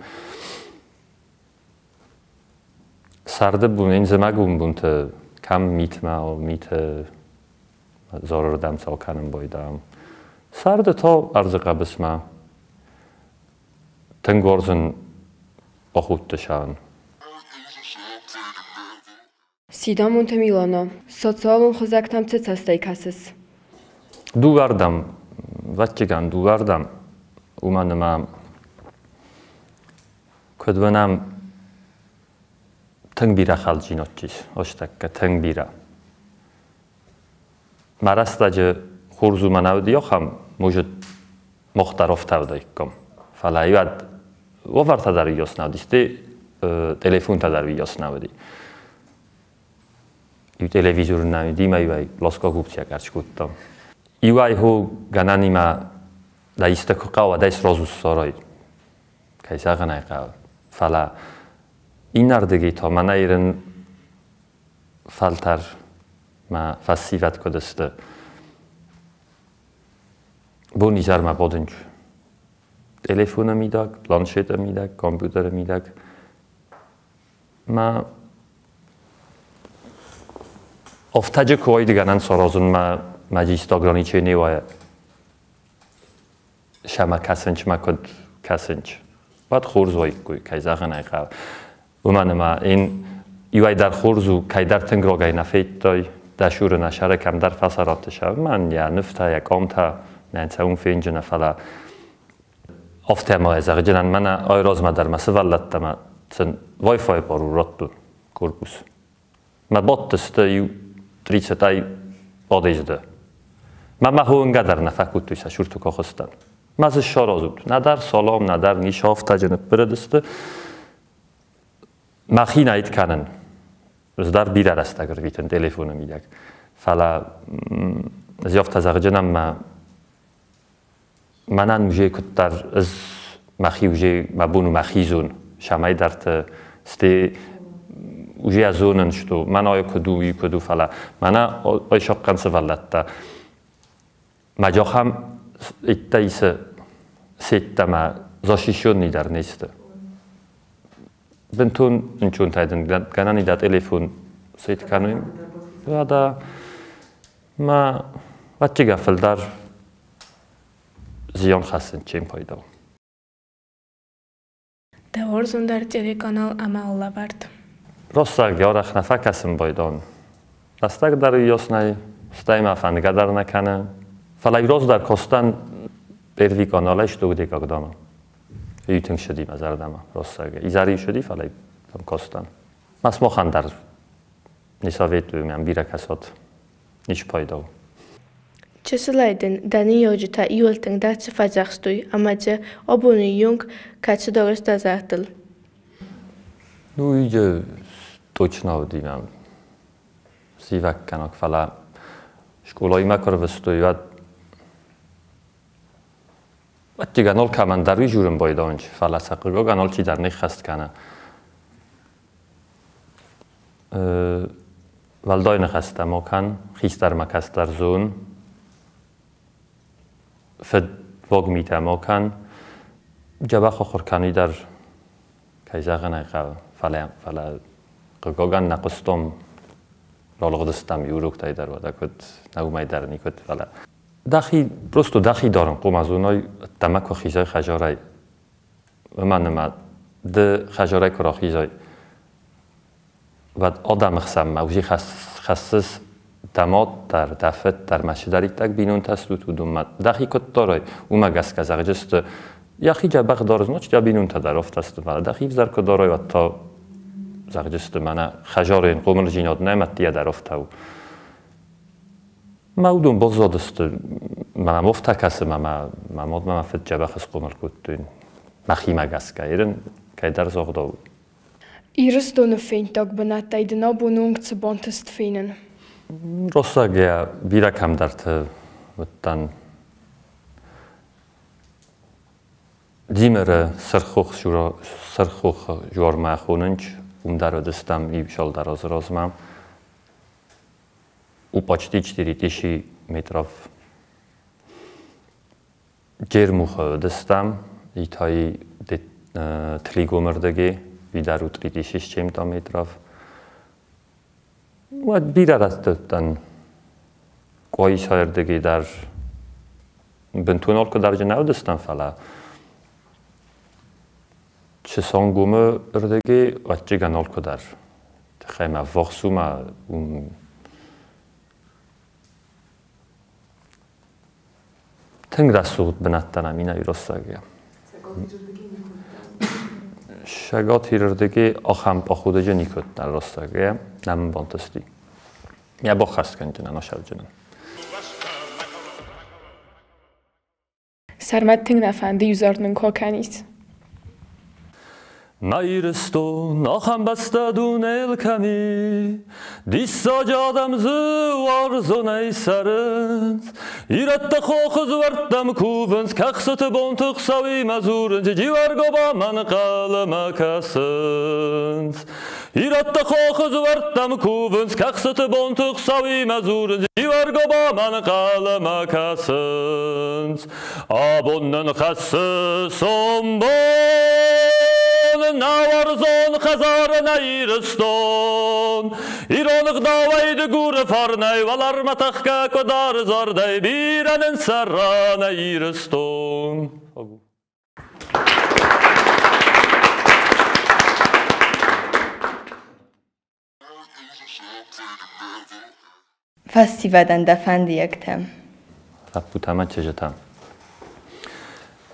S2: Сӕрды бон, зымӕгон бонты кӕм митмӕ, миты зорырдӕм цӕу кӕнын бойдам. Сӕрды та ӕрдзы хъӕбысмӕ тынг уарзын охутты сӕн.
S10: Сидамонты Милана, социалон хызӕгтӕм цы цӕстӕй кӕсыс?
S2: Дыууӕрдӕм, ӕвӕццӕгӕн дыууӕрдӕм, уымӕн ӕмӕ куыд уынӕм, тынг бирӕ хӕлджинод ис, остӕккӕ тынг бирӕ. Мӕ рӕстӕджы хорз уымӕн уыди ахӕм, может, мах дӕр афтӕ уыдаиккам. Фӕлӕ уӕд уавӕртӕ дӕр уыйас нӕ уыди, стӕй телефонтӕ дӕр уыйас нӕ уыди. Иу телевизор нӕ уыди, мӕ иуӕй плоскогубцийӕ къӕрцц кодтам. Иуӕй хо гӕнӕнимӕ дӕ исты куы хъӕуа, дӕ сразу ссарай, кӕй зӕгъын ӕй хъӕуы. Фӕлӕ иннӕрдыгӕй та мӕнӕ ирын фӕлтӕр мӕ фӕсивӕд куыд сты. Бонизӕрмӕ бадынч телефоны мидӕг, планшеты мидӕг, компьютеры мидӕг. Мӕ Офтӕджы куы уайд гӕнӕн саразын мӕ маджист ограничение уайа. Сӕмӕ кӕсынч мӕ куыд кӕсынч. Уӕд хорз уаиккой, кӕй зӕгъын ӕй хъӕуы. Уымӕн ӕмӕ ин иуӕй дӕр хорз у, кӕйдӕр тынг рогӕй нӕ федтай, дӕ суры нӕ сӕры кӕмдӕр фӕцӕрӕтты сӕ. Мӕн йӕ нывтӕ, йӕ къамтӕ, нӕ цӕуын фенджынӕ, фӕлӕ афтӕ ма зӕгъджынӕн мӕнӕ айразмӕ дӕр мӕ сывӕллӕттӕ мӕ сын Wi-Fi пару радтон корпус. Мӕ бадтысты иу 30-ӕй подъезды. Мӕ мӕ хонгӕ дӕр нӕ фӕкодтой сӕ сурты кохыстӕн. Мӕ дзы саразут. Нӕдӕр салам, нӕдӕр ницы афтӕджы ныппырыдысты. Мӕхи нӕ кӕнын. Ӕз дӕр бирӕ рӕстӕг ӕрвитын телефоны мидӕг. Фӕлӕ ӕз афтӕ зӕгъджынӕн мӕ мӕнӕн уже куыддӕр ӕз мӕхи уже мӕ бон у мӕхи зон. Сӕмӕйдӕрты стӕй уже зонын, что мӕнӕ ай куыд у, уый куыд у, фӕлӕ мӕнӕ айсахъхъӕн сывӕллӕттӕ. Мӕ джахам иттӕ исы сеттӕмӕ защищенный дӕр не сты. Бынтон ӕнцонтӕй дын гӕнӕн и дӕ телефон сет кӕнын. Уӕдӕ мӕ ӕвӕццӕгӕн фылдӕр зиан хӕссын чем пайда у.
S5: Дӕ уарзондӕр телеканал ӕмӕ алӕвӕрд?
S2: Рӕстӕг арӕх нӕ фӕкӕсын байдон. Рӕстӕг дӕр уыйас нӕй, стӕй мӕ фӕндгӕ дӕр нӕ кӕны. Фӕлӕ раздӕр кастӕн Первый каналӕй «Что где когда»-мӕ. Уый тынг ссыди мӕ зӕрдӕмӕ рӕстӕг. Изӕры ссыди, фӕлӕ там кастӕн. Мӕ сымахӕн дӕр не советую, мӕм бирӕ кӕсат. Ницы пайда у.
S5: Чысылӕй дын дӕ ныййарджытӕ иууыл тынгдӕр цы фӕдзӕхстой ӕмӕ дзы абоны онг кӕцы дарыс дӕ зӕрдыл?
S2: Ну, уый точно уыди мӕм зивӕггӕнаг, фӕлӕ скъолаимӕ куы ӕрвыстой, уӕд ӕвӕццӕгӕн алкӕмӕн дӕр уый журын байдайынц, фӕлӕ сӕ хъыгагӕн алчидӕр не ххӕст кӕны. Уӕлдай ныхӕстӕ ма кӕн, хистӕрмӕ кӕстӕр зон, фыдваг митӕ ма кӕн, дзӕбӕх ахуыр кӕн, уый дӕр, кӕй зӕгъын ӕй хъӕуы, фӕлӕ хъыгагӕн нӕ хъуыстам, ралыгъдыстӕм уроктӕй дӕр, уӕдӕ куыд, нӕ уымӕй дӕр никуыд, фӕлӕ дӕхи, просто дӕхи дарын хъуамӕ зонай, ӕддӕмӕ куы хизай хӕдзарӕй, уымӕн ӕмӕ ды хӕдзарӕй куы рахизай, уӕд адӕмы хсӕнмӕ уже хӕссыс дӕ мад дӕр, дӕ фыд дӕр, мӕ цыдӕриддӕр бинонтӕ стут, уыдонмӕ. Дӕхи куыд дарай, уымӕ гӕсгӕ зӕгъдзысты, йӕхи дзӕбӕх дары, значит, йӕ бинонтӕ дӕр афтӕ сты, фӕлӕ дӕхи ӕвзӕр куы дарай, уӕд та зӕгъдзысты, мӕнӕ хӕдзары йын хъомылдзинад нӕй, мӕ дӕр афтӕ у. Мӕ уыдон баззадысты, мӕ мӕм кӕсы, мӕ мад мӕ мӕ фыд дзӕбӕх схъомыл кодтой мӕхимӕ гӕсгӕ, ерын кӕйдӕр загъдау.
S9: Ирыстоны фенддаг бынӕттӕй дын абоны онг цы бантыст фенын?
S2: Россаг йӕ бирӕ кӕмдӕрты уыдтӕн. Димеры Сырххох жуармӕ хонынч, уым дӕр уыдыстӕм иу цалдӕр азы размӕ. У почти 4000 метров. Джермухы уыдыстӕм, Итайы Тлигомы рдыгӕй, уый дӕр у 3000 с чем-то метров. Уӕд бирӕ рӕтты уыдтӕн. Къуайсайы рдыгӕй дӕр бынтон алкуыдӕр нӕ уыдыстӕм, фӕлӕ Чысонгомы рдыгӕй ӕвӕццӕгӕн алкуыдӕр. Тыххӕй мӕ ӕввахс у мӕ уым тынг рӕсугъд бынӕттӕ нӕм и нӕ ироссагӕй. Цӕгат Ирырдыгӕй ахӕм походыджы никуы уыдтӕн россагӕй, нӕ мын бантысти. Йӕ баххӕст кӕнджынӕн, асӕвджынӕн.
S9: Сӕрмӕт, тынг нӕ фӕнды иу зард нын куы акӕнис.
S2: Мӕ Ирыстон, ахӕм бӕстӕ дунейыл кӕм и, Диссаджы адӕм дзы уарзонӕй цӕрынц. Ирӕттӕ хохы дзуӕрттӕм кувынц, кӕхцыты бонты Хуыцауимӕ дзурынц, Джиуӕргобамӕ нхъӕлмӕ кӕсынц. Ирӕттӕ хохы дзуӕрттӕм кувынц, кӕхцыты бонты Хуыцауимӕ дзурынц, Джиуӕргобамӕ нхъӕлмӕ кӕсынц. Абон нын хӕссы сомбон, нӕ уарзон хӕдзары нӕ Ирыстон. Ирон ӕгъдауӕй дыгуры фарнӕй уӕларвмӕ тӕхгӕ куы дары зардӕй, бирӕ нын цӕра нӕ Ирыстон.
S11: Фӕсивӕдӕн дӕ фӕндиӕгтӕ.
S2: Лӕппутӕ ӕмӕ чызджытӕ.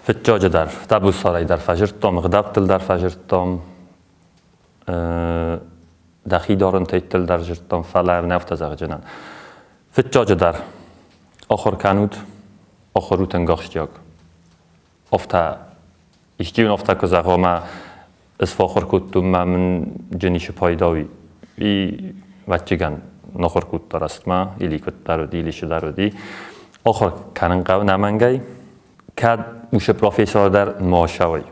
S2: Фыццаджы дӕр, табуссарӕй дӕр фӕзырдтам, ӕгъдӕуттыл дӕр фӕзырдтам, дӕхи дарынтӕйттыл дӕр зырдтам, фӕлӕ нӕ афтӕ зӕгъджынӕн. Фыццаджы дӕр ахуыр кӕнут, ахуыр у тынг ахсджиаг. Афтӕ, исти афтӕ куы зӕгъа, мӕ ӕз фӕахуыр кодтон, мӕ мын джы ницы пайда уи. И ӕвӕццӕгӕн нахуыр кодта рӕстмӕ, или куыддӕр уыди, или цыдӕр уыди. Ахуыр кӕнын хъӕуы нӕмӕнгӕй. Кӕд уыцы профессор дӕр ма сӕуай,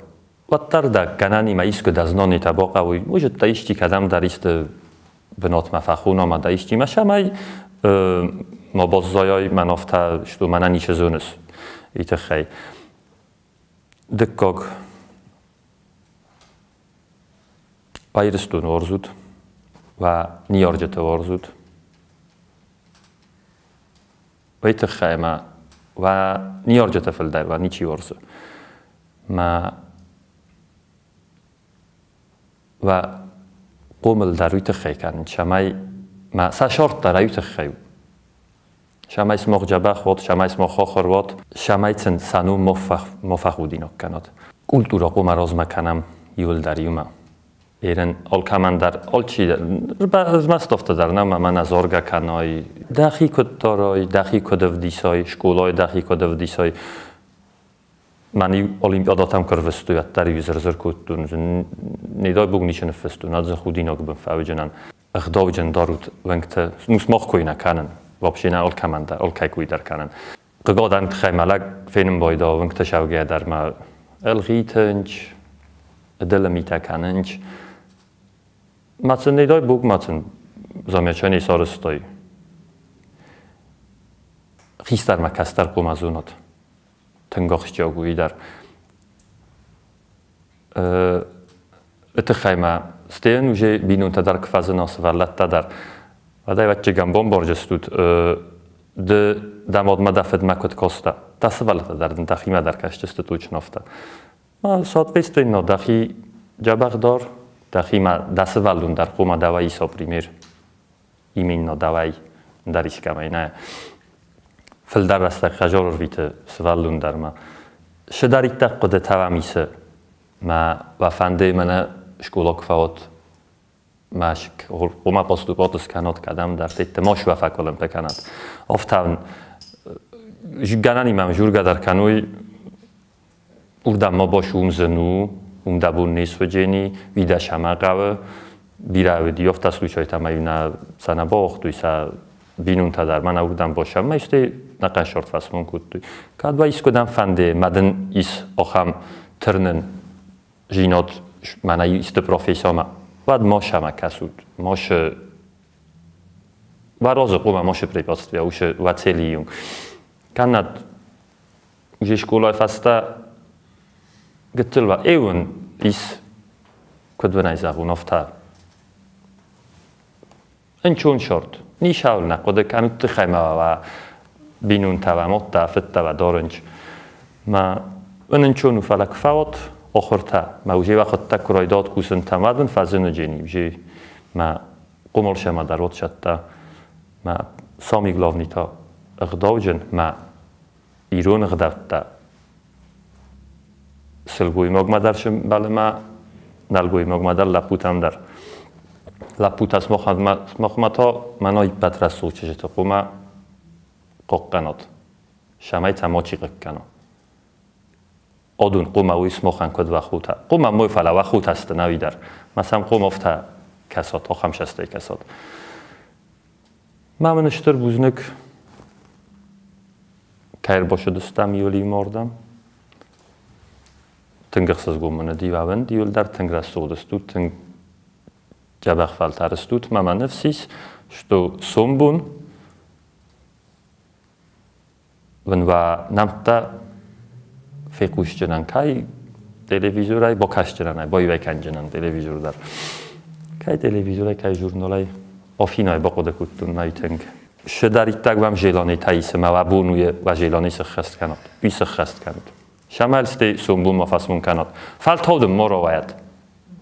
S2: уӕддӕр дӕ гӕнӕнимӕ искуы дӕ знонитӕ бахъӕуой, может, дӕ исчи кӕдӕмдӕр исты бынатмӕ фӕхона ӕмӕ дӕ исчимӕ сӕмӕй ма баззайай, мӕн афтӕ, что мӕнӕ ницы зоныс, и тыххӕй. Дыккаг Ирыстон уарзут, уӕ ныййарджыты уарзут. Уый тыххӕй ӕмӕ уӕ ныййарджыты фылдӕр уӕ ничи уарзы. Мӕ уӕ хъомыл дӕр уый тыххӕй кӕнын, цӕмӕй мӕ сӕ сорт дӕр уый тыххӕй у. Цӕмӕй сымах дзӕбӕх уат, цӕмӕй сымах ахуыр уат, цӕмӕй сын сӕ ном ма фӕхудинаг кӕнат. Культурӕ хъуамӕ размӕ кӕнӕм иуылдӕр иумӕ. Ерын алкӕмӕн дӕр, алчи дӕр, ӕрмӕст афтӕ дӕр нӕ, мӕнӕ заргӕ кӕнай, дӕхи куыд дарай, дӕхи куыд ӕвдисай, скъолайы дӕхи куыд ӕвдисай. Мӕн-иу олимпиадӕтӕм куы ӕрвыстой, уӕддӕр-иу зыр-зыр кодтон, не дай бог ничи ныффыстон, ӕз дзы худинаг бын фӕуыдзынӕн. Ӕгъдауджын дарут уӕнгтӕ, ну смах кой нӕ кӕнын, вообще нӕ алкӕмӕн дӕр, алкӕй кой дӕр кӕнын. Хъыгадӕн тыххӕй мӕ лӕг фенын байдыдта уынгты сӕугӕ дӕр мӕ ӕлгъитынч, ӕдылы митӕ кӕнынч. Ма сын не дай бог ма сын замечание сарӕзтой. Хистӕрмӕ кӕстӕр хъуамӕ зонат. Тынг ахсджиаг у уый дӕр. Тыххӕй ма стӕй уже бинонтӕ дӕр куы фӕзына, сывӕллӕттӕ дӕр. Уӕд ӕвӕццӕгӕн бамбардзыстут, ды дӕ мадмӕ дӕ фыдмӕ куыд кодта. Дӕ сывӕллӕттӕ дӕр дын дӕхимӕ дӕр кӕсдзысты точно афтӕ. Соответственно, дӕхи дзӕбӕх дар, дӕхимӕ дӕ сывӕллон дӕр хъуамӕ дӕуӕй иса пример. Именно дӕуӕй ӕндӕр искӕмӕй нӕ. Фылдӕр рӕстӕг хӕдзар ӕрвиты сывӕллон дӕр ма. Цыдӕриддӕр хъуыдытӕ уӕм исы, мӕ уӕ фӕнды мӕнӕ скъола куы фӕуат, Маш къума поступотыс канот кадам дар тетте мош ва факолем пеканат. Офтавн ганани мам журга дар кануй урдам мо бош умзну умдабун нисведжени вида шамақаве бира офта случай там на цанабох туйса бинунта дар мана урдам бошам ма исте нақан шорт фасмон куттуй. Кадва искодам фанде мадын ис охам тырнын жинот мана исте профессиома. Вад мошама касут. Мош варозы қума моше препятствия уше ва целиюн. Канат уже школа фаста гытылва эвн ис кодвенай загун офта. Энчун шорт. Нишавна коде канут тхайма ва бинунтава мотта фиттава дорынч. Ма энчуну фалак фаот охорта ма уже вахотта курайдот кусын тамадын фазыны жени уже ма қумолшама дар отшатта ма самый главный та эгъдауджын ма ирон эгъдӕуттӕ сылгоймагмӕ дӕр сымбӕлы ма нӕлгоймагмӕ дӕр лӕппутӕм дӕр. Лӕппутӕ сымахмӕ та мӕнӕ иппӕт рӕсугъд чызджыты хъуамӕ хъахъхъӕнат, цӕмӕй сӕ мачи хъыг кӕна. Одун хъуамӕ уый сымахӕн куыд уӕ хотӕ. Хъуамӕ мой, фӕлӕ уӕ хотӕ сты нӕуи дӕр. Мӕ сӕм хъуамӕ афтӕ кӕсат, ахӕм цӕстӕй кӕсат. Мӕ мын стыр бузныг кӕй ӕрбацыдыстӕм иуыл ардӕм. Тынг ӕхсызгон мын уыди уӕвын иуыл дӕр, тынг рӕсугъд стут, тынг дзӕбӕх фӕлтӕр стут. Мӕ мӕ ныфс ис, что сомбон уын уӕ нӕмттӕ фехъусджынӕн кӕй телевизорӕй, бакӕсджынӕн, баивӕй кӕнджынӕн телевизор дӕр. Кӕй телевизорӕй, кӕй журналӕй Афинай бахъуыды кодтон мӕ тынг. Шыдӕриддӕг уӕм желанитӕ исы мӕ уӕ бон у уӕ желани сыххӕст кӕнат, уый сыххӕст кӕнут. Сӕмӕлсте сомбон ма фӕсмон кӕнат. Фӕлтау дын ма рауайӕд.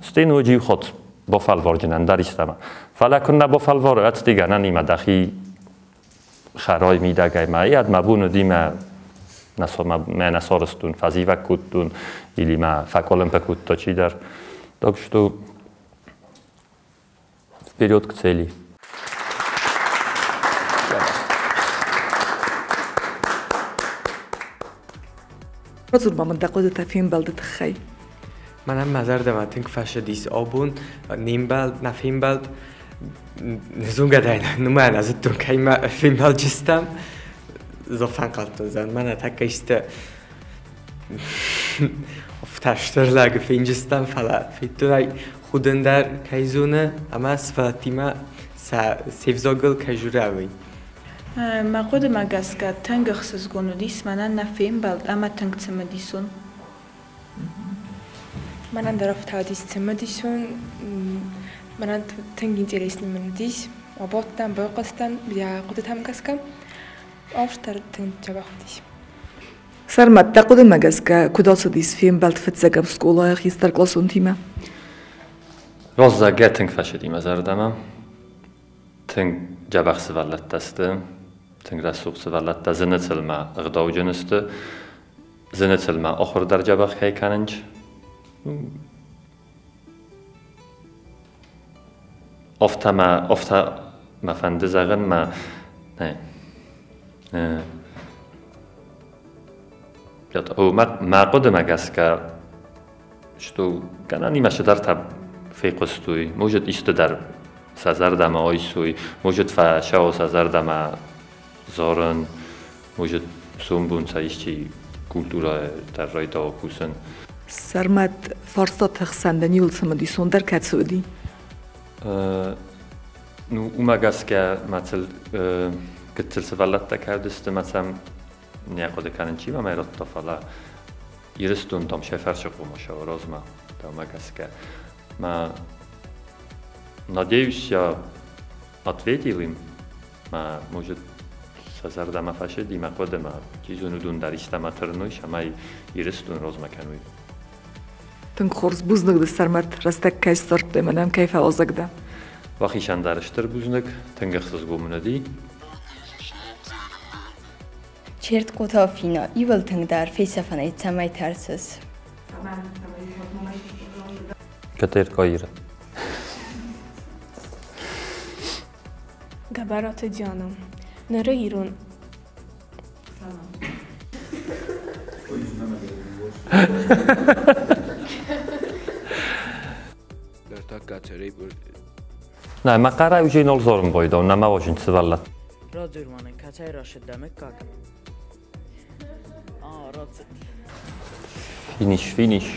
S2: Стӕй ноджы иу хатт бафӕлварджынӕн дӕр истӕмӕ. Фӕлӕ куыннӕ бафӕлвары, ӕцти гӕнӕн и мӕ дӕхи хӕрай мидӕгӕй мӕ иӕд мӕ бон уыди мӕ мӕ нӕ сарӕзтон, фӕзивӕг кодтон или мӕ фӕкъуылымпы кодта чидӕр. Так что вперед к цели.
S1: Радзур-ма мын дӕ хъуыдытӕ фембӕлды тыххӕй.
S7: Мӕнӕн мӕ зӕрдӕмӕ тынг фӕцыдис абон нӕ фембӕлд. Зонгӕ дӕр нымӕ нӕ зыдтон, кӕимӕ фембӕлдыстӕм. Фӕнхъӕлдтон, зӕгъын, мӕнӕ тӕккӕ исты афтӕ стыр лӕг фенджыстӕм, фӕлӕ федтон ӕй худын дӕр кӕй зоны ӕмӕ сывӕллӕттимӕ се взагыл кӕй дзуры, уый.
S9: Мӕ хъуыдымӕ гӕсгӕ тынг ӕхсызгон уыдис мӕнӕн нӕ фембӕлд ӕмӕ тынг цымыдисон.
S10: Мӕнӕн дӕр афтӕ уыдис цымыдисон, мӕнӕн тынг интересный мын уыдис. Абадтӕн, байхъуыстӕн йӕ хъуыдытӕм гӕсгӕ. Афтӕ тынг дзӕбӕх уыдис.
S1: Сӕрмӕт, дӕ хъуыдымӕ гӕсгӕ куыд ацыдис фембӕлд фыццӕгӕм скъолайы хистӕркъласонтимӕ?
S2: Раззагӕ тынг фӕцыди мӕ зӕрдӕмӕ. Тынг дзӕбӕх сывӕллӕттӕ сты, тынг рӕсугъд сывӕллӕттӕ, зыны сыл ма ӕгъдауджын сты, зыны сыл ма ахуыр дӕр дзӕбӕх кӕй кӕнынц. Афтӕ мӕ, афтӕ мӕ фӕнды зӕгъын, мӕ нӕ. Мӕ хъуыдымӕ гӕсгӕ, что гӕнӕн имӕ цыдӕртӕ фехъуыстой, может исты дӕр сӕ зӕрдӕмӕ айсой, может фӕцӕуы сӕ зӕрдӕмӕ зарын, может сомбон сӕ исчи культурӕ дӕр райдайа кусын.
S1: Сӕрмӕт, фарстаты хсӕн дӕ иуыл цымыдисондӕр кӕцы уыди?
S2: Ну, уымӕ гӕсгӕ мӕ цыл гыццыл сывӕллӕттӕ кӕй уыдысты, мӕ сӕм не хъуыды кӕнын, чи мӕм ӕррадта, фӕлӕ Ирыстон там сӕ фӕрсы хъомысау размӕ, дӕумӕ гӕсгӕ. Мӕ надеюсь, я ответил им, мӕ, может, сӕ зӕрдӕмӕ фӕцыди мӕ хъуыдымӕ, чи зоны, уыдон дӕр истӕмӕ тырной, цӕмӕй Ирыстон размӕ кӕной.
S1: Тынг хорз, бузныг дӕ, Сӕрмӕт, рӕстӕг кӕй ссардтай, мӕнӕн кӕй фӕуазӕг дӕ.
S2: Уӕхицӕн дӕр стыр бузныг, тынг ӕхсызгон мын уыди.
S11: Чертхъоты Афина, иуыл тынгдӕр фесӕфӕнӕй цӕмӕй тӕрсыс?
S2: ГТРК Иры.
S5: Гӕбӕраты Диана. Ныры ирон
S2: Нӕ, мӕ хъӕрӕй уже нал дзорун байдӕун, нӕ мӕ уарзун сувӕллӕтти.
S4: Радзур ма нын, кӕцӕй рацыд дӕ мыггаг? А, рацыд.
S2: Финиш, финиш.